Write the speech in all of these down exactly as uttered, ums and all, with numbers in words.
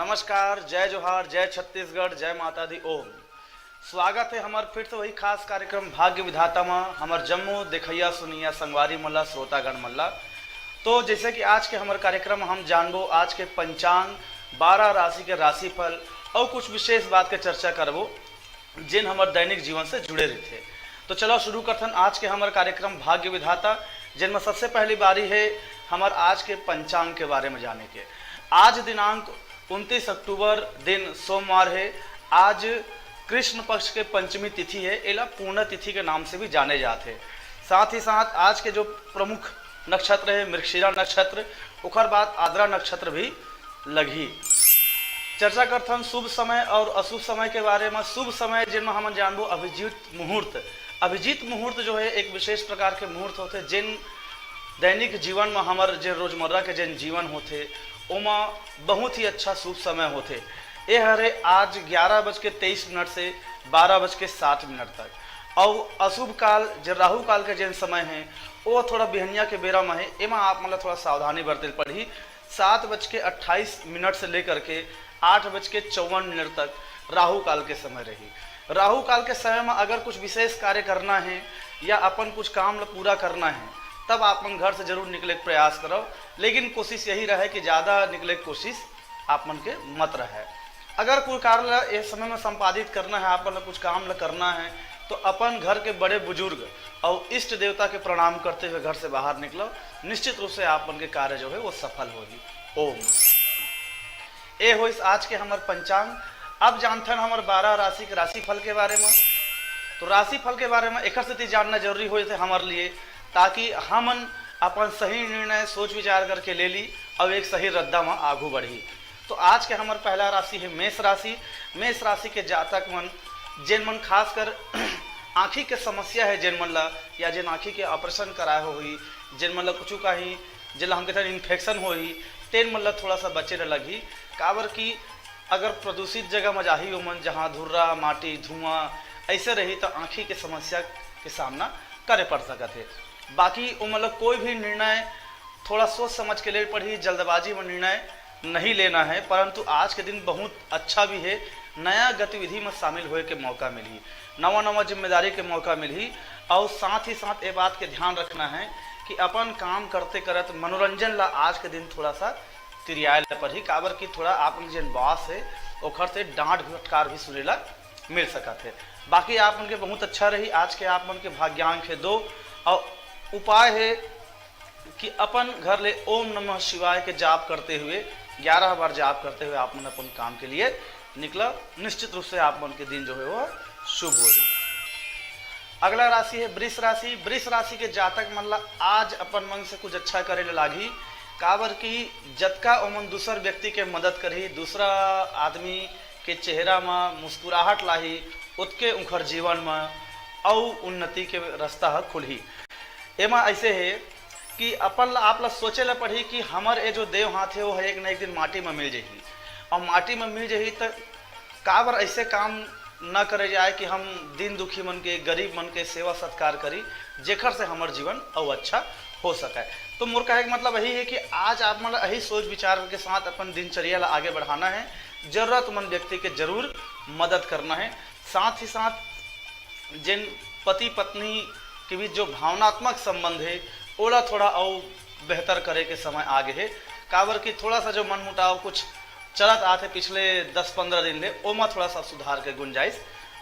नमस्कार, जय जोहार, जय छत्तीसगढ़, जय माता दी, ओम। स्वागत है हमर फिर से वही खास कार्यक्रम भाग्य विधाता मा, हमर जम्मो देखैया सुनैया संगवारी मन ला, श्रोतागण मन ला। तो जैसे कि आज के हमर कार्यक्रम हम जानबो आज के पंचांग, बारह राशि के राशिफल और कुछ विशेष बात के चर्चा करबो, जिन हमर दैनिक जीवन से जुड़े रहिथे। तो चलो शुरू करथन आज के हमर कार्यक्रम भाग्य विधाता, जिन में सबसे पहली बारी है हमर आज के पंचांग के बारे में जाने के। आज दिनांक उनतीस अक्टूबर, दिन सोमवार है। आज कृष्ण पक्ष के पंचमी तिथि है, एला पूर्ण तिथि के नाम से भी जाने जात है। साथ ही साथ आज के जो प्रमुख नक्षत्र है मृगशिरा नक्षत्र, ओकर बाद आद्रा नक्षत्र भी लगही। चर्चा करथन शुभ समय और अशुभ समय के बारे में। शुभ समय जेन में हमन जानबो अभिजीत मुहूर्त। अभिजीत मुहूर्त जो है एक विशेष प्रकार के मुहूर्त होथे, जेन दैनिक जीवन में हमर जे रोजमर्रा के जेन जीवन होथे ओमा बहुत ही अच्छा शुभ समय होथे। ए हरे आज ग्यारह बज के तेईस मिनट से बारह बज के सात मिनट तक। और अशुभ काल जे राहु काल के जेन समय है वो थोड़ा बिहनिया के बेरा में है, एमा आप मन ला थोड़ा सावधानी बरते पड़ही। सात बज के अट्ठाईस मिनट से लेकर के आठ बज के चौवन मिनट तक राहु काल के समय रही। राहु काल के समय में अगर कुछ विशेष कार्य करना है या अपन कुछ काम ला पूरा करना है, तब आप मन घर से जरूर निकले के प्रयास करो, लेकिन कोशिश यही रहे कि ज़्यादा निकले के कोशिश आप मन के मत रहे। अगर कोई कार्य ला इस समय में संपादित करना है, आप मन ला कुछ काम ला करना है, तो अपन घर के बड़े बुजुर्ग और इष्ट देवता के प्रणाम करते हुए घर से बाहर निकलो, निश्चित रूप से आप मन के कार्य जो है वो सफल होही। ओम। ए होइस आज के हमर पंचांग। अब जानथन हमर बारह राशि के राशिफल के बारे में। तो राशिफल के बारे में एकर सेती जानना जरूरी होथे हमर लिए, ताकि हमन अपन सही निर्णय सोच विचार करके ले ली और एक सही रद्दा में आगू बढ़ी। तो आज के हमर पहला राशि है मेष राशि। मेष राशि के जातक मन, जेन मन खासकर आँखी के समस्या है जेन मन ला, या जेन आँखी के ऑपरेशन कराए होही, जेन मन ला कुछ कहीं जेला हम कहथन इन्फेक्शन होही, तेन मन ला थोड़ा सा बचे ला लगही। काबर कि अगर प्रदूषित जगह में जाही ओमन, जहाँ धुर्रा, माटी, धुआं ऐसे रही, तो आँखी के समस्या के सामना करे पड़ सकत है। बाकी ओमन ला कोई भी निर्णय थोड़ा सोच समझ के ले पड़ही, जल्दबाजी में निर्णय नहीं लेना है। परंतु आज के दिन बहुत अच्छा भी है, नया गतिविधि में शामिल होए के मौका मिलही, नवा नवा जिम्मेदारी के मौका मिलही। और साथ ही साथ ये बात के ध्यान रखना है कि अपन काम करते करत मनोरंजन ला आज के दिन थोड़ा सा तिरियाए ला पड़ही, काबर कि थोड़ा आप मन जेन बॉस है ओखर से डांट फटकार भी सुने ला मिल सकत है। बाकी आप मन के बहुत अच्छा रही। आज के आप मन के भाग्यांक है दो और उपाय है कि अपन घर ले ओम नमः शिवाय के जाप करते हुए, ग्यारह बार जाप करते हुए आप मन अपन काम के लिए निकला, निश्चित रूप से आप मन के दिन जो है वो शुभ होही। अगला राशि है वृष राशि। वृष राशि के जातक मन ला आज अपन मन से कुछ अच्छा करे ला लागही, काबर कि जतका ओमन दूसर व्यक्ति के मदद करही, दूसरा आदमी के चेहरा म मुस्कुराहट लाही, ओतके उंखर जीवन म अउ उन्नति के रास्ता ह खुलही। एमा ऐसे हे कि अपन ला, आप ला सोचे ला पड़ही कि हमर ए जो देव हाथ हे, वो ह एक न एक दिन माटी म मिल जही, अउ माटी म मिल जही त काबर ऐसे काम न करे जाए कि हम दीन दुखी मन के, गरीब मन के सेवा सत्कार करी, जेखर से हमर जीवन अउ अच्छा हो सके। तो मोर कहे के मतलब यही है कि आज आप मन ला यही सोच विचार के साथ अपन दिनचर्या ला आगे बढ़ाना है, जरूरतमंद व्यक्ति के जरूर मदद करना है। साथ ही साथ जिन पति पत्नी के बीच जो भावनात्मक संबंध है, ओला थोड़ा अउ बेहतर करे के समय आ गे हे, काबर कि थोड़ा सा जो मनमुटाव कुछ चलत आथे पिछले दस पंद्रह दिन ले, ओमा थोड़ा सा सुधार के गुंजाइश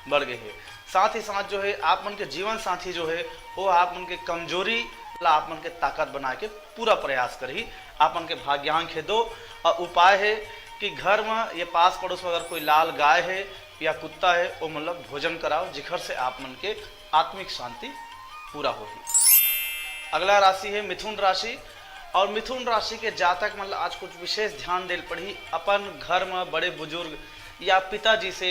बढ़ गे हे। साथ ही साथ जो है आप मन के जीवन साथी जो है, वो आप मन के कमजोरी ला आप मन के ताकत बनाए के पूरा प्रयास करही। आप मन के भाग्यांक हे दो, और उपाय है कि घर में ये पास पड़ोस में अगर कोई लाल गाय है या कुत्ता है, वो मतलब भोजन कराओ, जिखर से आप मन के आत्मिक शांति पूरा होही। अगला राशि है मिथुन राशि, और मिथुन राशि के जातक मन ल आज कुछ विशेष ध्यान देल पड़ही। अपन घर में बड़े बुजुर्ग या पिताजी से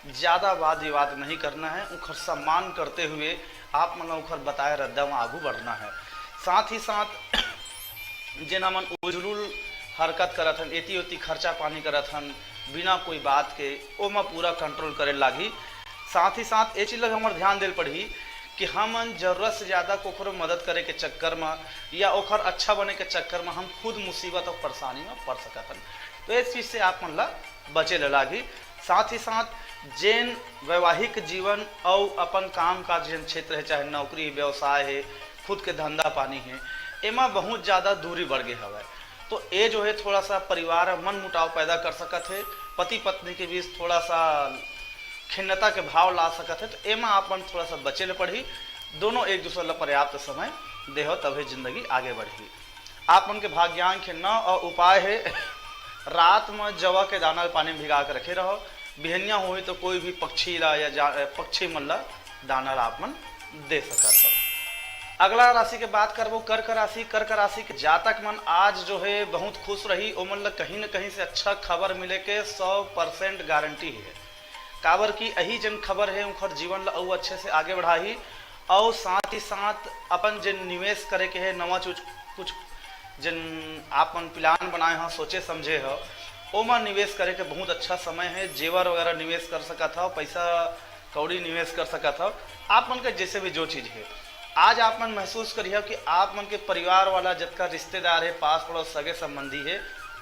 ज़्यादा वाद विवाद नहीं करना है, उनकर सम्मान करते हुए आप मन ल उनकर बताए रद्दा में आगू बढ़ना है। साथ ही साथ जेन हमन उजुलुल हरकत करत हन, एती ओती खर्चा पानी करत हन बिना कोई बात के, ओमा पूरा कंट्रोल करे लागही। साथ ही साथ ये चीज ला हमर ध्यान देल पड़ही कि हमन जरूरत से ज्यादा कोखरो मदद करे के चक्कर म या ओखर अच्छा बने के चक्कर म हम खुद मुसीबत अउ परेशानी म पड़ सकत हन। तो इस चीज से आप मन ला बचे ल लागही। साथ ही साथ जेन वैवाहिक जीवन अउ अपन काम काज जेन क्षेत्र हे, चाहे नौकरी, व्यवसाय हे, खुद के धंधा पानी हे, एमा बहुत ज्यादा दूरी बढ़ गे हवय। तो ए जो हे थोड़ा सा परिवार म मनमुटाव पैदा कर सकत हे, पति पत्नी के बीच थोड़ा सा खिन्नता के भाव ला सकत हे, तो एमा आप मन थोड़ा सा बचे ल पड़ही। दोनों एक दूसरे ला पर्याप्त समय देहो, तभे जिंदगी आगे बढ़ही। आप मन के भाग्यांक हे नौ अउ उपाय हे रात म जवा के दाना ल पानी म भिगा के रखे रहो। बिहनिया होही तो कोई भी पक्षी ला या जा-, पक्षी मन ला दाना ला आप मन दे सकत हो। अगला राशि के बात करबो कर्क राशि। कर्क राशि के जातक मन आज जो हे बहुत खुश रही, ओमन ला कहीं न कहीं से अच्छा खबर मिले के सौ परसेंट गारंटी हे। काबर कि अही जन खबर हे उनकर जीवन ला अउ अच्छे से आगे बढ़ाही, अउ साथ ही साथ अपन जेन निवेश करे के हे नवा चीज, कुछ जेन आप मन प्लान बनाए हो, सोचे समझे हो, ओमा निवेश करे के बहुत अच्छा समय हे। जेवर वगैरह निवेश कर सकत हो, पैसा कौड़ी निवेश कर सकत हो, आप मन के जैसे भी जो चीज हे। आज आप मन महसूस करिहो कि आप मन के परिवार वाला जतका रिश्तेदार हे, पास पड़ोस, सगे संबंधी हे,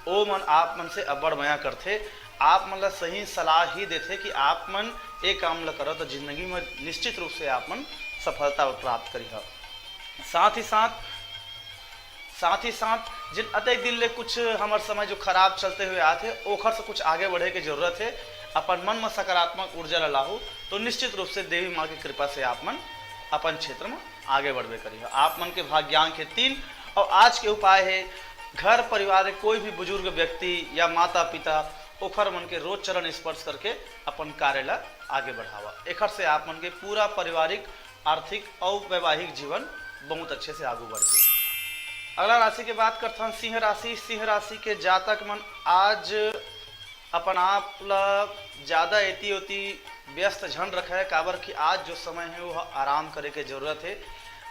ओ मन आप मन से अब्बड़ मया करथे, आप मन ला सही सलाह ही देथे कि आप मन ए काम ला करव, तो जिंदगी में निश्चित रूप से आप मन सफलता प्राप्त करिहा। साथ ही साथ, साथ ही साथ जिन अतेक दिन ले कुछ हमर समय जो खराब चलते हुए आत हे, ओखर से कुछ आगे बढ़े के जरूरत हे। अपन मन में सकारात्मक ऊर्जा ला लाहू, तो निश्चित रूप से देवी माँ की कृपा से आप मन अपन क्षेत्र में आगे बढ़बे करिहा। आप मन के भाग्यांक हे तीन, और आज के उपाय हे घर परिवार के कोई भी बुजुर्ग व्यक्ति या माता पिता, ओखर मन के रोज चरण स्पर्श करके अपन कार्य ला आगे बढ़ावा। एखर से आप मन के पूरा पारिवारिक, आर्थिक और वैवाहिक जीवन बहुत अच्छे से आगू बढ़ही। अगला राशि के बात करथन सिंह राशि। सिंह राशि के जातक मन आज अपन आप ला ज्यादा एती ओती व्यस्त झन रखे, काबर कि आज जो समय हे वो आराम करे के जरूरत हे।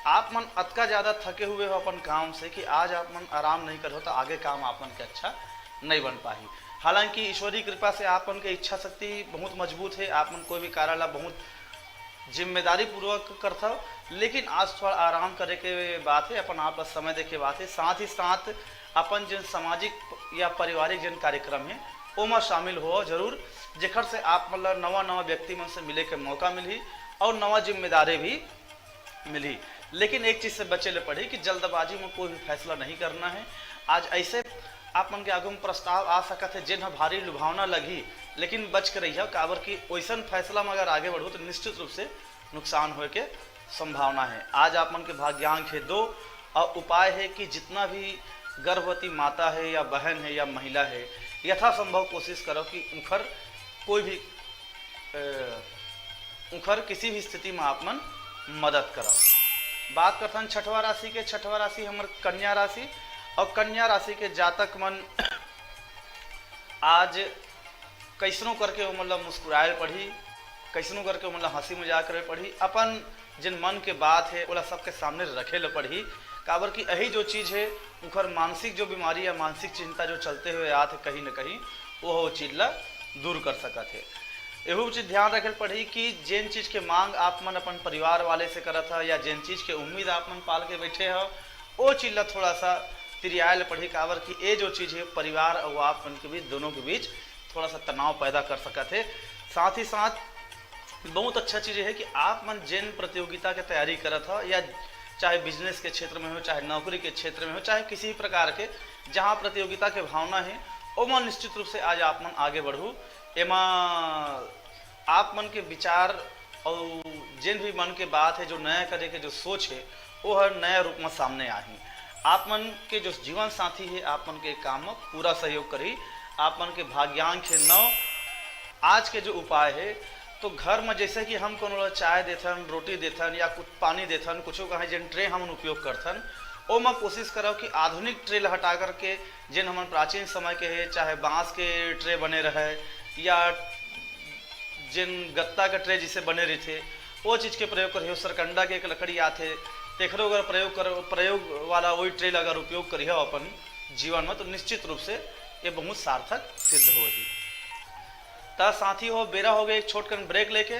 आप मन अतका ज्यादा थके हुए हो अपन काम से कि आज आप मन आराम नहीं करहो तो आगे काम आप मन के अच्छा नहीं बन पाही। हालांकि ईश्वरीय कृपा से आप मन के इच्छा शक्ति बहुत मजबूत हे, आप मन कोई भी कार्य ला बहुत जिम्मेदारी पूर्वक करथव, लेकिन आज थोड़ा आराम करे के बात हे, अपन आप ला समय दे के बात हे। साथ ही साथ अपन जिन सामाजिक या पारिवारिक जिन कार्यक्रम हे, ओमा शामिल हो जरूर, जेखर से आप मन ला नवा नवा व्यक्ति मन से मिले के मौका मिलही और नवा जिम्मेदारी भी मिलही। लेकिन एक चीज से बचे ले पड़ही कि जल्दबाजी में कोई भी फैसला नहीं करना हे। आज ऐसे आप मन के आगू में प्रस्ताव आ सकत हे, जेन ह भारी लुभावना लगही, लेकिन बच के रहिहा, काबर कि ओइसन फैसला में अगर आगे बढ़हू तो निश्चित रूप से नुकसान होए के संभावना हे। आज आप मन के भाग्यांक हे दो, और उपाय हे कि जितना भी गर्भवती माता हे या बहन हे या महिला हे, यथासंभव कोशिश करो कि उखर कोई भी, अ, उखर किसी भी स्थिति में आप मन मदद करव। बात करथन छठवा राशि के। छठवा राशि हमर कन्या राशि, और कन्या राशि के जातक मन आज कइसनो करके ओमन ला मुस्कुराए ल पड़ही, कइसनो करके ओमन ला हंसी मजाक करे पड़ही, अपन जिन मन के बात हे ओला सबके सामने रखे ल पड़ही। काबर कि यही जो चीज हे, उखर मानसिक जो बीमारी या मानसिक चिंता जो चलते हुए आत हे कहीं न कहीं, वो वो चीज ला दूर कर सकत हे। एहू चीज ध्यान रखे ल पड़ही कि जेन चीज के मांग आप मन अपन परिवार वाले से करत ह या जेन चीज के उम्मीद आप मन पाल के बैठे ह, ओ चीज ला थोड़ा सा तिरियाए ल पड़ही, काबर कि ए जो चीज हे परिवार अउ आप मन के बीच, दोनों के बीच थोड़ा सा तनाव पैदा कर सकत हे। साथ ही साथ बहुत अच्छा चीज हे कि आप मन जेन प्रतियोगिता के तैयारी करत ह या चाहे बिजनेस के क्षेत्र में हो, चाहे नौकरी के क्षेत्र में हो, चाहे किसी भी प्रकार के जहाँ प्रतियोगिता के भावना हे, ओमा निश्चित रूप से आज आप मन आगे बढ़ू। एमा आप मन के विचार और जेन भी मन के बात हे, जो नया करे के जो सोच हे, वो हर नया रूप में सामने आही। आप मन के जो जीवन साथी हे, आप मन के काम में पूरा सहयोग करही। आप मन के भाग्यांक हे नौ। आज के जो उपाय हे, तो घर में जैसे कि हम कोनो ला चाय देथन, रोटी देथन या कुछ पानी देथन, कुछ कहे जेन ट्रे हमन उपयोग करथन, ओमा कोशिश करव कि आधुनिक ट्रे ला हटा करके जेन हमन प्राचीन समय के हे, चाहे बांस के ट्रे बने रहे या जेन गत्ता के ट्रे जिसे बने रहिथे, वो चीज के प्रयोग करिहो। सरकंडा के एक लकड़ी आथे, तेखरो अगर प्रयोग कर, प्रयोग वाला वही ट्रे ला अगर उपयोग करिहो अपन जीवन में, तो निश्चित रूप से ये बहुत सार्थक सिद्ध होही। त साथी हो, बेरा हो गए एक छोटकन ब्रेक लेके।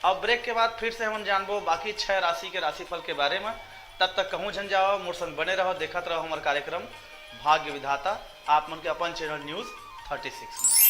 अब ब्रेक के बाद फिर से हमन जानबो बाकी छह राशि के राशिफल के बारे में। तब तक कहूँ झन जाओ, मोर संग बने रहो, देखत रहो हमर कार्यक्रम भाग्य विधाता, आप मन के अपन चैनल न्यूज थर्टी सिक्स में।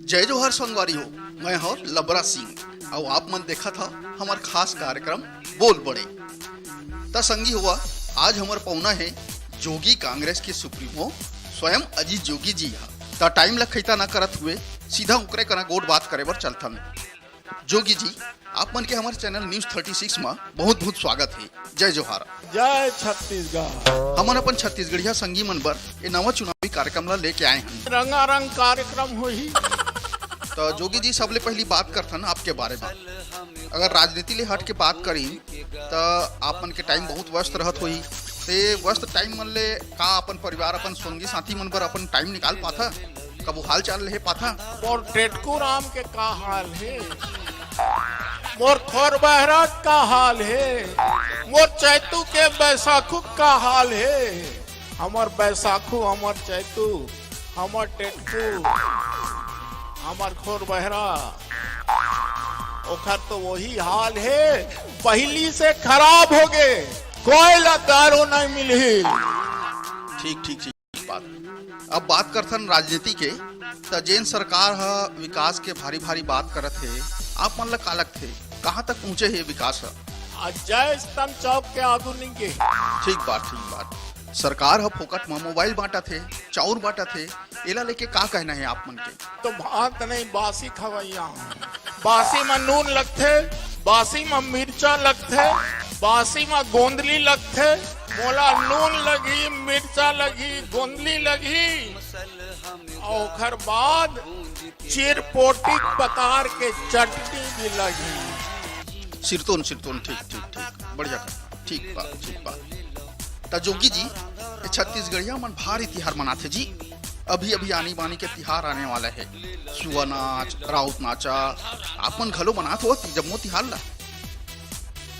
जय जोहार संगवारी हो, मैं हव लबरा सिंह, अउ आप मन देखत हव हमर खास कार्यक्रम बोल बड़े। त संगी हुआ, आज हमर पहुना हे जोगी कांग्रेस के सुप्रीमो स्वयं अजीत जोगी जी ह। त टाइम ल खैता न करत हुए सीधा ओकरे करा गोठ बात करे बर चलथन। जोगी जी, आप मन के हमर चैनल न्यूज थर्टी सिक्स म बहुत बहुत स्वागत हे। जय जोहार। जय छत्तीसगढ़। हमन अपन छत्तीसगढ़िया संगी मन बर ए नवा चुनावी कार्यक्रम ला लेके आए हन। रंगारंग कार्यक्रम होही। त जोगी जी, सबले पहली बात करथन आपके बारे में। अगर राजनीति ले हट के बात करी त आप मन के टाइम बहुत व्यस्त रहत होही। ते व्यस्त टाइम मन ले का अपन परिवार, अपन संगी साथी मन बर अपन टाइम निकाल पाथा? कभू हाल चाल ले पाथा? मोर टेटकू राम के का हाल हे? मोर खोर बहरा का हाल हे? मोर चैतू के बैसाखू का हाल हे? हमर बैसाखू, हमर चैतू, हमर टेटकू, हमर खोर बहरा, ओखर तो वही हाल हे, पहिली से खराब हो गे, कोई ला दारू नहीं मिलही। ठीक, ठीक, ठीक। बात। अब बात करथन राजनीति के, त जेन सरकार ह विकास के भारी भारी बात करत हे, आप मन ल का लगथे, कहाँ तक पहुँचे हे विकास ह? अजय स्तंभ चौक के आगू निंगे। ठीक बात, ठीक बात। सरकार ह फोकट म मोबाइल बांटत हे, चाउर बांटत हे, एला लेके का कहना हे आप मन के? तो भात नहीं बासी खवैया। बासी म नून लगथे, बासी म मिर्चा लगथे, बासी म गोंदली लगथे। मोला नून लगही, मिर्चा लगही, गोंदली लगही, अउ ओखर बाद चिरपोटी पतार के चटनी भी लगही। सिरतोन, सिरतोन, ठीक, ठीक, ठीक, बढ़िया कहा, ठीक बा, ठीक बा। त जोगी जी, ये छत्तीसगढ़िया मन भारी तिहार मनाथे जी। अभी अभी आनी बानी के तिहार आने वाला हे। सुआ नाच, राउत नाचा, आप मन घलो मनात हो जम्मो तिहार ला?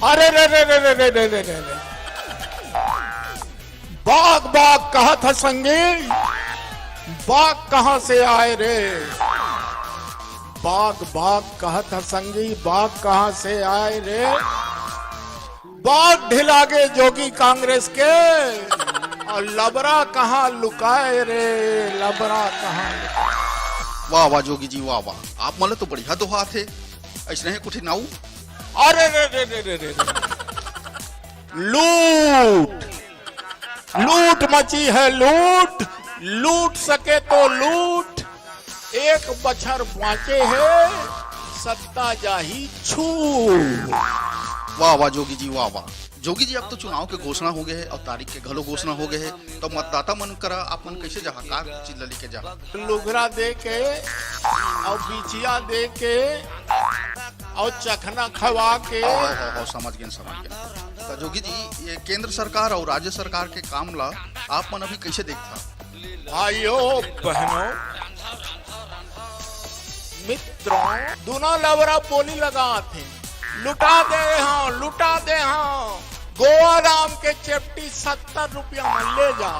अरे रे रे रे रे रे रे रे रे रे। बाघ बाघ कहत ह संगी, बाघ कहाँ से आए रे? बाघ बाघ कहत ह संगी, बाघ कहाँ से आए रे? आग ढिला गे जोगी कांग्रेस के, अउ लबरा कहाँ लुकाए रे, लबरा कहाँ लुकाए? वाह, वाह, जोगी जी, वाह, वाह, आप मन ल तो बढ़िया दोहा आथे। अइसने हे कुछ नाऊ? अरे रे रे रे रे रे रे। लूट, लूट मची है, लूट, लूट सके तो लूट। एक बछर बाँचे हे, सत्ता जाही छूट। वाह, वाह, जोगी जी, वाह, वाह। जोगी जी, अब तो चुनाव के घोषणा हो गे हे अउ तारीख के घलो घोषणा हो गे हे, तो मतदाता मन करा आप मन कइसे जाहा, का चीज ल लेके जाहा? लुगरा दे के अउ बिछिया दे के अउ चखना खवा के। हाँ, हाँ, हाँ, हाँ, समझ गेन, समझ गेन। तो जोगी जी, ये केंद्र सरकार अउ राज्य सरकार के काम ला आप मन अभी कइसे देखथा? भाइयों, बहनों, मित्रों, दूनों लबरा बोली लगाथे, लुटा दे हाँ, लुटा दे हाँ, गोवा राम के चेपटी सत्तर रुपया में ले जा।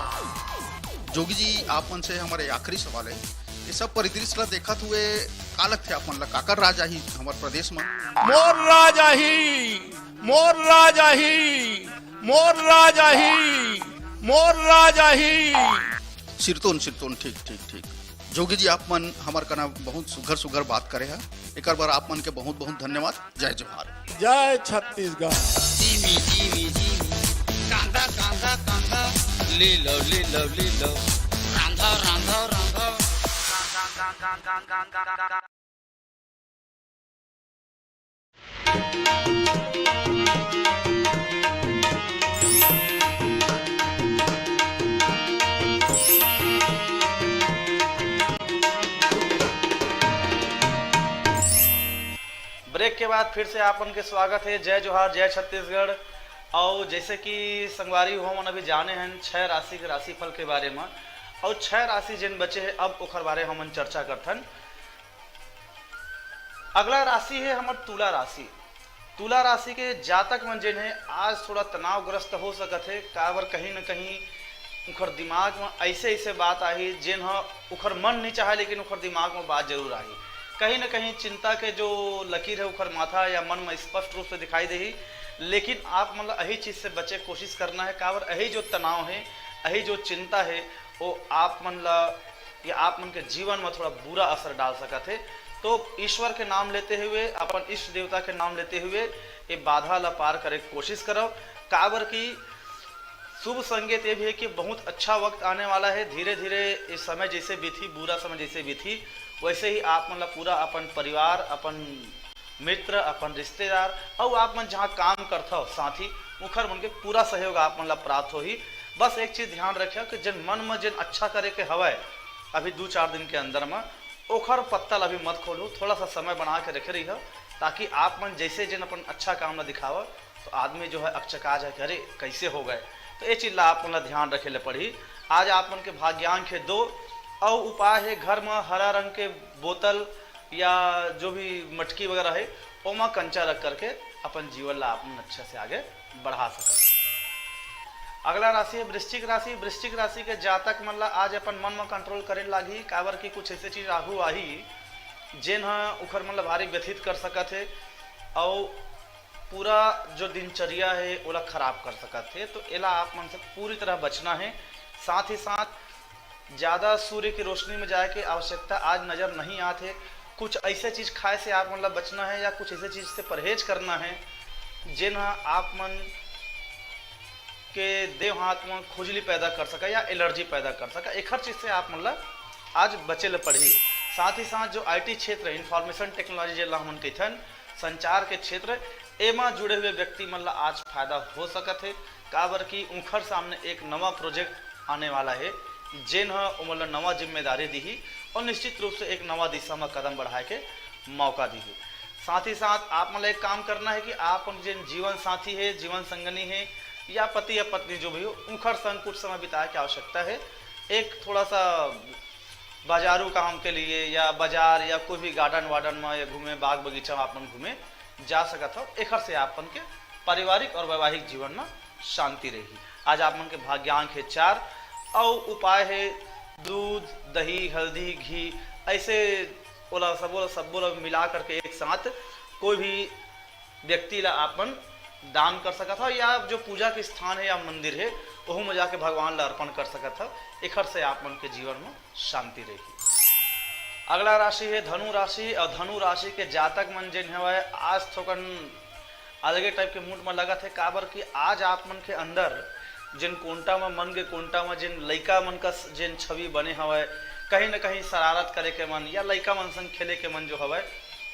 जोगी जी, आप मन से हमर आखिरी सवाल हे, ये सब परिदृश्य ला देखत हुए का लगथे आप मन ला, काकर राज आही हमर प्रदेश में? मोर राज आही, मोर राज आही, मोर राज आही, मोर राज आही। सिरतोन, सिरतोन, ठीक, ठीक, ठीक। जोगी जी, आप मन हमर कना बहुत सुघर, सुघर बात करे हा, एकर बर आप मन के बहुत, बहुत धन्यवाद। जय जोहार। जय छत्तीसगढ़। जीमी, जीमी, जीमी, कांदा, कांदा, कांदा, ले लो, ले लो, ले लो, रांधा, रांधा, रांधा। ब्रेक के बाद फिर से आप मन के स्वागत हे। जय जोहार, जय छत्तीसगढ़। अउ जैसे कि संगवारी हो, हमन अभी जाने हन छह राशि के राशिफल के बारे म, अउ छह राशि जेन बचे हे, अब ओखर बारे हमन चर्चा करथन। अगला राशि हे हमर तुला राशि। तुला राशि के जातक मन जेन हे, आज थोड़ा तनावग्रस्त हो सकत हे, काबर कहीं न कहीं उखर दिमाग म ऐसे-ऐसे बात आही, जेन ह उखर मन नहीं चाहे, लेकिन उखर दिमाग म बात जरूर आही। कहीं न कहीं चिंता के जो लकीर हे, उखर माथा या मन म स्पष्ट रूप से दिखाई देही। लेकिन आप मन ल अही चीज से बचे के कोशिश करना हे, काबर अही जो तनाव हे, अही जो चिंता हे, वो आप मन ल या आप मन के जीवन म थोड़ा बुरा असर डाल सकत हे। तो ईश्वर के नाम लेते हुए, अपन इष्ट देवता के नाम लेते हुए ये बाधा ला पार करे के कोशिश करव, काबर कि शुभ संकेत ये भी है कि बहुत अच्छा वक्त आने वाला है। धीरे-धीरे ये समय जैसे बीतही, बुरा समय जैसे बीतही, वैसे ही आप मन ला पूरा अपन परिवार, अपन मित्र, अपन रिश्तेदार अउ आप मन जहाँ काम करथव साथी, उखर मन के पूरा सहयोग आप मन ला प्राप्त होही। बस एक चीज ध्यान रखेव कि जेन मन म जेन अच्छा करे के हवय, अभी दू चार दिन के अंदर म ओखर पत्ता ला भी मत खोलू, थोड़ा सा समय बना के रखे रहिहव, ताकि आप मन जैसे जेन अपन अच्छा काम ला दिखावव, तो आदमी जो है अकचका जाए कि अरे, कैसे हो गए। तो ये चीज ला आप मन ला ध्यान रखे ले पड़ही। आज आप मन के भाग्यांक है दो, अउ उपाय है घर म हरा रंग के बोतल या जो भी मटकी वगैरह है, ओमा कंचा रख करके अपन जीवन ला आप मन अच्छा से आगे बढ़ा सकत। अगला राशि है वृश्चिक राशि। वृश्चिक राशि के जातक मन ला आज अपन मन म कंट्रोल करे लागही, काबर कि कुछ ऐसे चीज राहु आही, जेन ह उखर मन ला भारी व्यथित कर सकत हे, अउ पूरा जो दिनचर्या हे, ओला खराब कर सकत हे। तो एला आप मन से पूरी तरह बचना हे। साथ ही साथ ज्यादा सूर्य की रोशनी में जाए के आवश्यकता आज नजर नहीं आत हे। कुछ ऐसे चीज खाए से आप मन ला बचना हे या कुछ ऐसे चीज से परहेज करना हे, जेन ह आप मन के देह हाथ में खुजली पैदा कर सका या एलर्जी पैदा कर सका। एखर चीज से आप मन ला आज बचे ल पड़ही। साथ ही साथ जो आईटी क्षेत्र, इंफॉर्मेशन टेक्नोलॉजी, जेला हमन कहिथन, संचार के क्षेत्र, एमा जुड़े हुए व्यक्ति मन ला आज फायदा हो सकत हे, काबर कि उंखर सामने एक नवा प्रोजेक्ट आने वाला हे, जेन ह ओमन ला नवा जिम्मेदारी दिही और निश्चित रूप से एक नवा दिशा म कदम बढ़ाए के मौका दिही। साथ ही साथ आप मन ला एक काम करना है कि आप अपन जेन जीवन साथी हे, जीवन संगनी हे या पति या पत्नी जो भी हो, उंखर संग कुछ समय बिताए के आवश्यकता है। एक थोड़ा सा बाजारू काम के लिए या बाजार या कोई भी गार्डन वार्डन में या घूमे, बाग बगीचा में आप मन घूमे जा सकत हो। एखर से आप मन के पारिवारिक और वैवाहिक जीवन में शांति रही। आज आप मन के भाग्यांक है चार, और उपाय है दूध, दही, हल्दी, घी, ऐसे ओला सबो ला, सबो ला मिला करके एक साथ कोई भी व्यक्ति ला आप मन दान कर सकत हव, या जो पूजा के स्थान हे या मंदिर हे, ओहू में जाके भगवान ला अर्पण कर सकत हव। एखर से आप मन के जीवन में शांति रही। अगला राशि हे धनु राशि, और धनु राशि के जातक मन जेन हवय, आज थोकन अलगे टाइप के मूड में लगत हे, काबर कि आज आप मन के अंदर जेन कोंटा में, मन के कोंटा में जेन लइका मन का स-, जेन छवि बने हवय, कहीं न कहीं शरारत करे के मन या लइका मन संग खेले के मन जो हवय,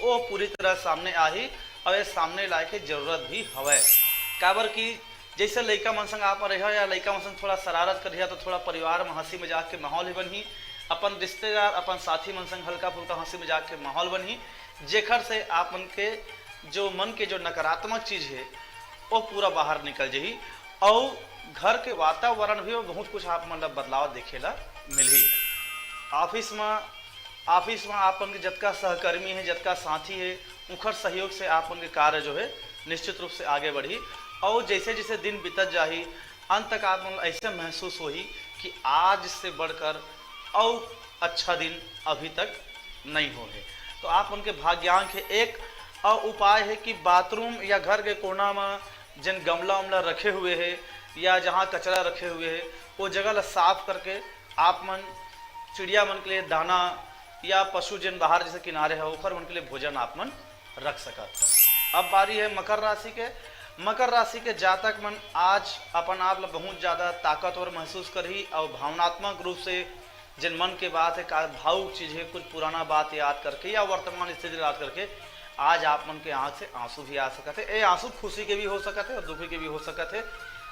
वो पूरी तरह सामने आही, और ये सामने लाए के जरूरत भी हवय। काबर कि जैसे लइका मन संग आप रहिहा या लइका मन संग थोड़ा शरारत करिहा, तो थोड़ा परिवार में हंसी मजाक के माहौल ही बनही। अपन रिश्तेदार, अपन साथी मन संग हल्का फुल्का हंसी मजाक के माहौल बनही, जेखर से आप मन के जो मन के जो नकारात्मक चीज हे, वो पूरा बाहर निकल जही। और घर के वातावरण भी बहुत कुछ आप मन ला बदलाव देखे ला मिलही। ऑफिस में, ऑफिस में आप मन के जतका सहकर्मी हे, जतका साथी हे, उखर सहयोग से आप मन के कार्य जो हे, निश्चित रूप से आगे बढ़ही। और जैसे जैसे दिन बीतत जाही, अंत तक आप मन ला ऐसे महसूस होही कि आज से बढ़कर और अच्छा दिन अभी तक नहीं हो हे। तो आप मन के भाग्यांक हे एक, और उपाय हे कि बाथरूम या घर के कोना में जेन गमला उमला रखे हुए हे या जहाँ कचरा रखे हुए हे, वो जगह ला साफ करके आप मन चिड़िया मन के लिए दाना या पशु जेन बाहर जैसे किनारे हे, ओखर मन के लिए भोजन आप मन रख सकत हव। अब बारी हे मकर राशि के। मकर राशि के जातक मन आज अपन आप ला बहुत ज्यादा ताकतवर महसूस करही और भावनात्मक रूप से जेन मन के बात हे, का भावुक चीज हे, कुछ पुराना बात याद करके या वर्तमान स्थिति याद करके आज आप मन के आंख से आंसू भी आ सकत हे। ए आंसू खुशी के भी हो सकत हे और दुखी के भी हो सकत हे,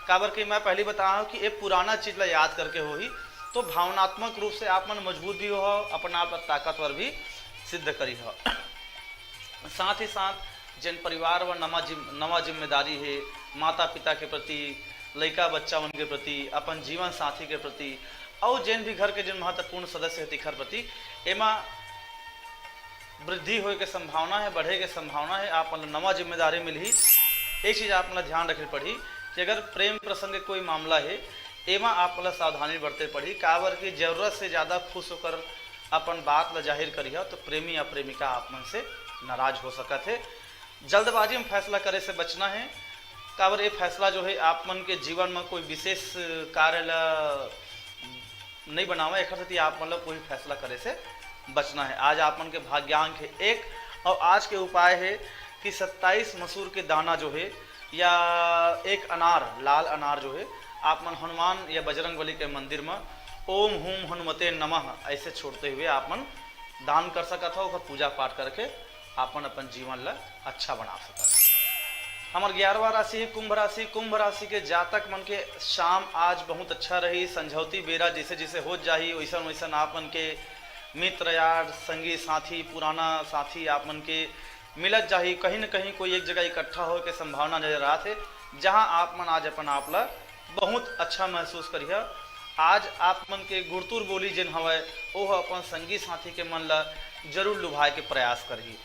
काबर कि मैं पहली बताया हूँ कि ए पुराना चीज ला याद करके होही, तो भावनात्मक रूप से आप मन मजबूत भी हो, अपन आप ला ताकतवर भी सिद्ध करी हो। साथ ही साथ जेन परिवार व नवा जिम-, नवा जिम्मेदारी हे, माता पिता के प्रति, लइका बच्चा मन के प्रति, अपन जीवन साथी के प्रति, अउ जेन भी घर के जेन महत्वपूर्ण सदस्य हे, तिखर प्रति एमा वृद्धि होए के संभावना हे, बढ़े के संभावना हे। आप मन ल नवा जिम्मेदारी मिलही। एक चीज आप मन ल ध्यान रखे पड़ही कि अगर प्रेम प्रसंग के कोई मामला हे, एमा आप मन ल सावधानी बरते पड़ही, काबर कि जरूरत से ज्यादा खुश होकर अपन बात ल जाहिर करिहा, तो प्रेमी या प्रेमिका आप मन से नाराज हो सकत हे। जल्दबाजी में फैसला करे से बचना हे, काबर ये फैसला जो हे, आप मन के जीवन में कोई विशेष कार्य ल नइ बनावय, एखर सेती आप मन ल कोई फैसला करे से बचना हे। आज आप मन के भाग्यांक हे एक, और आज के उपाय हे कि सत्ताईस मसूर के दाना जो हे या एक अनार, लाल अनार जो हे, आप मन हनुमान या बजरंग बली के मंदिर म ओम हूम हनुमते नमः ऐसे छोड़ते हुए आप मन दान कर सकत हव, ओकर पूजा पाठ करके आप मन अपन जीवन ल अच्छा बना सकत हव। हमर ग्यारहवाँ राशि हे कुंभ राशि। कुंभ राशि के जातक मन के शाम आज बहुत अच्छा रही। संझौती बेरा जैसे जैसे होत जाही, वैसन वैसन आप मन के मित्र यार, संगी साथी, पुराना साथी आप मन के मिलत जाही। कहीं न कहीं कोई एक जगह इकट्ठा होए के संभावना नजर आत हे, जहां आप मन आज अपन आप ला बहुत अच्छा महसूस करिहा। आज आप मन के गुरतुर बोली जेन हवय, ओह अपन संगी साथी के मन ला जरूर लुभाए के प्रयास करही।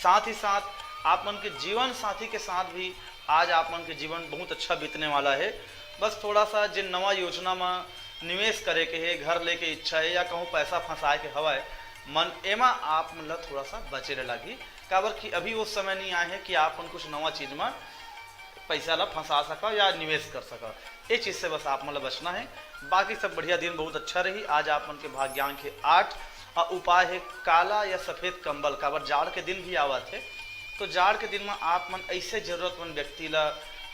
साथ ही साथ आप मन के जीवन साथी के साथ भी आज आप मन के जीवन बहुत अच्छा बीतने वाला हे। बस थोड़ा सा जेन नवा योजना म निवेश करे के हे, घर लेके इच्छा हे या कहूँ पैसा फंसाए के हवय मन, एमा आप मन ला थोड़ा सा बचे रहे लागही, काबर कि अभी वो समय नहीं आए हे कि आप मन कुछ नवा चीज म पैसा ला फंसा सका या निवेश कर सका। ये चीज से बस आप मन ला बचना हे। बाकी सब बढ़िया, दिन बहुत अच्छा रही। आज आप मन के भाग्यांक हे आठ, और उपाय हे काला या सफेद कंबल, काबर जाड़ के दिन भी आवत हे, तो जाड़ के दिन में आप मन ऐसे जरूरतमंद व्यक्ति ला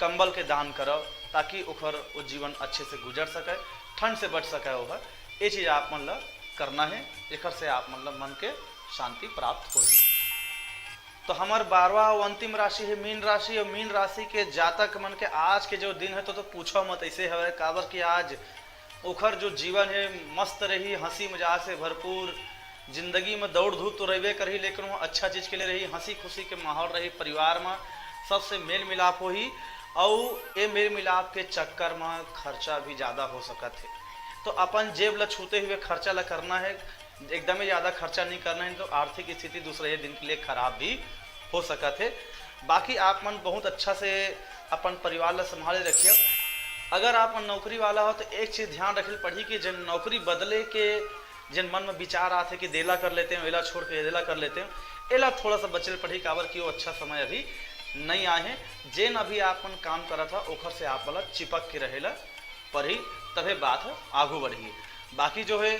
कंबल के दान करव, ताकि ओकर वो जीवन अच्छे से गुजर सके, ठंड से बच सके। ओह ये चीज आप मन ला करना हे, एकर से आप मन ला मन के शांति प्राप्त होही। तो हमर बारहवाँ अउ अंतिम राशि हे मीन राशि। अउ मीन राशि के जातक मन के आज के जो दिन हे, तो, तो पूछो मत, ऐसे हवे, काबर कि आज ओखर जो जीवन हे मस्त रही, हंसी मजाक से भरपूर। जिंदगी में दौड़ धूप तो रहिबे करही, लेकिन वो अच्छा चीज के लिए रही, हंसी खुशी के माहौल रही, परिवार में सबसे मेल मिलाप होही। अउ ये मेल मिलाप के चक्कर में खर्चा भी ज्यादा हो सकत हे, तो अपन जेब ला छूते हुए खर्चा ला करना हे। एकदमे ज्यादा खर्चा नहीं करना हे, तो आर्थिक स्थिति दूसरे दिन के लिए खराब भी हो सकत हे। बाकी आप मन बहुत अच्छा से अपन परिवार ला संभाले रखिए। अगर आप मन नौकरी वाला हो, तो एक चीज ध्यान रखे पड़ही कि जेन नौकरी बदले के जेन मन में विचार आथे कि देला कर लेते हैं, एला छोड़ के देला कर लेते हैं, एला थोड़ा सा बचे पड़ही, काबर कि वो अच्छा समय अभी नइ आए हे। जेन अभी आप मन काम करत ह, ओखर से आप मन ल चिपक के रहे ल परही, तभे बात ह आगू बढ़ही। बाकी जो हे,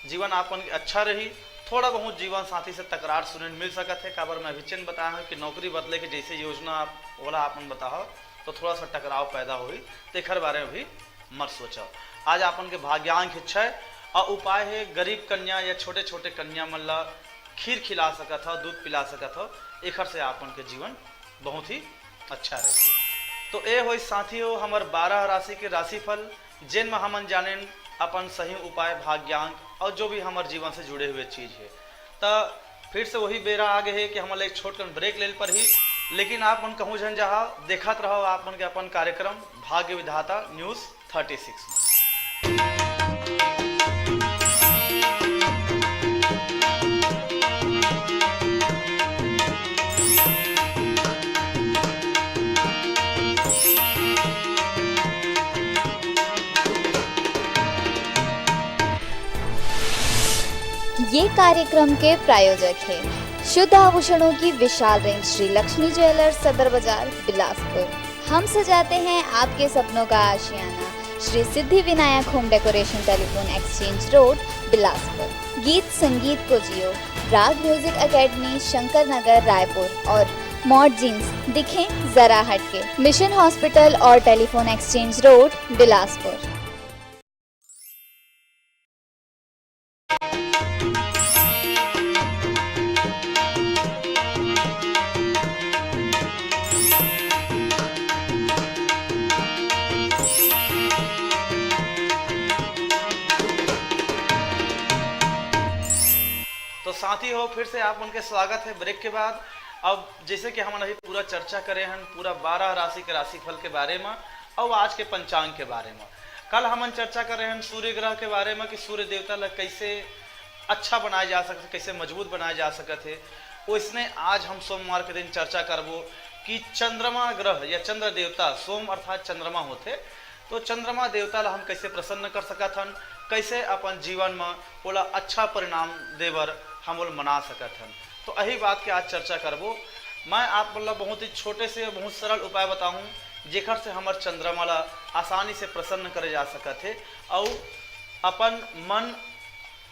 जीवन आप मन के अच्छा रही। थोड़ा बहुत जीवन साथी से तकरार सुने ल मिल सकत हे, काबर मैं अभी चेन बताया हूँ कि नौकरी बदले के जैसे योजना आप, ओला आप मन बताहव, तो थोड़ा सा टकराव पैदा होही, तेखर बारे में भी मत सोचव। आज आप मन के भाग्यांक हे छय, अउ उपाय हे, गरीब कन्या या छोटे-छोटे कन्या मन ल खीर खिला सकत हव, दूध पिला सकत हव, एखर से आप मन के जीवन बहुत ही अच्छा रही। तो ए होइस साथी हो हमर बारह राशि के राशिफल, जेन म हमन जानेन अपन सही उपाय, भाग्यांक अउ जो भी हमर जीवन से जुड़े हुए चीज हे। त फिर से वही बेरा आ गे हे कि हमन ला एक छोट कन ब्रेक लेल परही, लेकिन आप मन कहूँ झन जाहा, देखत रहव आप मन के अपन कार्यक्रम भाग्य विधाता न्यूज थर्टी सिक्स में। ये कार्यक्रम के प्रायोजक है शुद्ध आभूषणों की विशाल रेंज श्री लक्ष्मी ज्वेलर्स, सदर बाजार, बिलासपुर। हम सजाते हैं आपके सपनों का आशियाना। Shri Siddhi Vinayak home decoration, telephone exchange road, Bilaspur. गीत संगीत को जियो, राग म्यूजिक एकेडमी, शंकर नगर, रायपुर और मॉड जींस, दिखें जरा हटके, मिशन हॉस्पिटल और टेलीफोन एक्सचेंज रोड, बिलासपुर। तो साथी हो, फिर से आप मन के स्वागत है ब्रेक के बाद। अब जैसे कि हमन अभी पूरा चर्चा करे हन पूरा बारह राशि के राशिफल के बारे में, अउ आज के पंचांग के बारे में। कल हमन चर्चा करे हन सूर्य ग्रह के बारे में कि सूर्य देवता ला कैसे अच्छा बनाए जा सकत हे, कैसे मजबूत बनाए जा सकत हे। वैसने आज हम सोमवार के दिन चर्चा करबो कि चंद्रमा ग्रह या चंद्र देवता, सोम अर्थात चंद्रमा होथे, तो चंद्रमा देवता ला हम कैसे प्रसन्न कर सकत हन, कैसे अपन जीवन म ओला अच्छा परिणाम दे बर हम ओला मना सकत हन। तो यही बात के आज चर्चा करबो। मैं आप मन ला बहुत ही छोटे से बहुत सरल उपाय बताहूँ, जेकर से हमर चंद्रमा ला आसानी से प्रसन्न करे जा सकत हे, अउ अपन मन,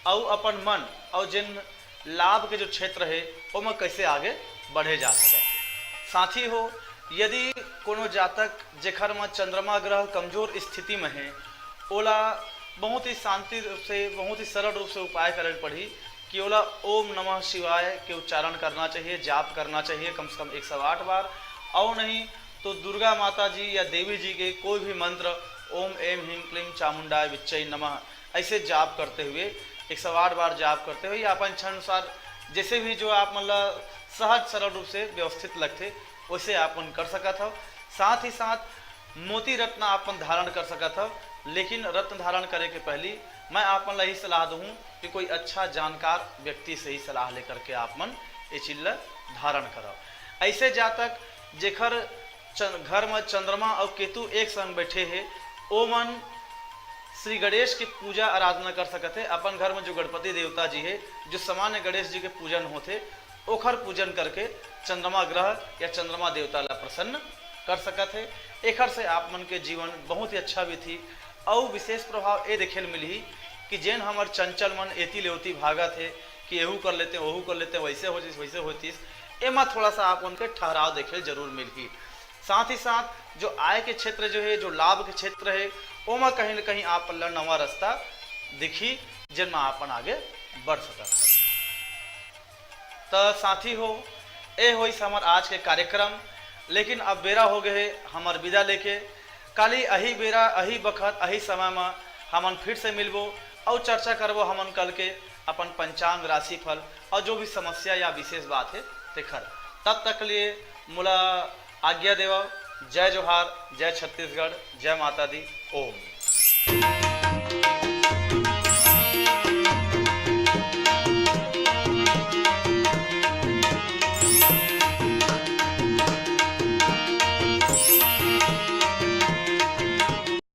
अउ अपन मन, अउ जेन लाभ के जो क्षेत्र हे, ओमा कैसे आगे बढ़े जा सकत हे। साथी हो, यदि कोनो जातक जेखर म चंद्रमा ग्रह कमजोर स्थिति में हे, ओला बहुत ही शांति रूप से, बहुत ही सरल रूप से उपाय करे ल पड़ही कि ओला ओम नमः शिवाय के उच्चारण करना चाहिए, जाप करना चाहिए कम से कम एक सौ आठ बार, और नहीं तो दुर्गा माता जी या देवी जी के कोई भी मंत्र, ओम एम ह्रीं क्लीं चामुंडाय विच्चै नमः, ऐसे जाप करते हुए, एक सौ आठ बार जाप करते हुए, या अपन इच्छा अनुसार जैसे भी जो आप मन ला सहज सरल रूप से व्यवस्थित लगथे, वैसे आप मन कर सकत हव। साथ ही साथ मोती रत्न आप मन धारण कर सकत हव, लेकिन रत्न धारण करे के पहली मैं आप मन ला यही सलाह दूँ कि कोई अच्छा जानकार व्यक्ति से ही सलाह लेकर के आप मन ये चीज ला धारण करव। ऐसे जातक जेखर चन-, घर म चंद्रमा अउ केतु एक संग बैठे हे, ओमन श्री गणेश के पूजा आराधना कर सकत हे। अपन घर म जो गणपति देवता जी हे, जो सामान्य गणेश जी के पूजन होथे, ओखर पूजन करके चंद्रमा ग्रह या चंद्रमा देवता ला प्रसन्न कर सकत हे। एखर से आप मन के जीवन बहुत ही अच्छा बीतही। अउ विशेष प्रभाव ए देखे ल मिलही कि जेन हमर चंचल मन एती ले ओती भागत हे कि एहू कर लेते, ओहू कर लेते, वैसे होतिस, वैसे होतिस, एमा थोड़ा सा आप मन के ठहराव देखे ल जरूर मिलही। साथ ही साथ जो आय के क्षेत्र जो हे, जो लाभ के क्षेत्र हे, ओमा कहीं न कहीं आप ला नवा रास्ता दिखही, जेन म आप मन आगे बढ़ सकत हे। त साथी हो, ए होइस हमर आज के कार्यक्रम, लेकिन अब बेरा हो गए हे हमर विदा लेके। काली अही बेरा, अही बखत, अही समय म हमन फिर से मिलबो अउ चर्चा करबो हमन कल के अपन पंचांग, राशिफल अउ जो भी समस्या या विशेष बात हे तेखर। तब तक लिए मोला आज्ञा देवव। जय जोहार, जय छत्तीसगढ़, जय माता दी, ओम।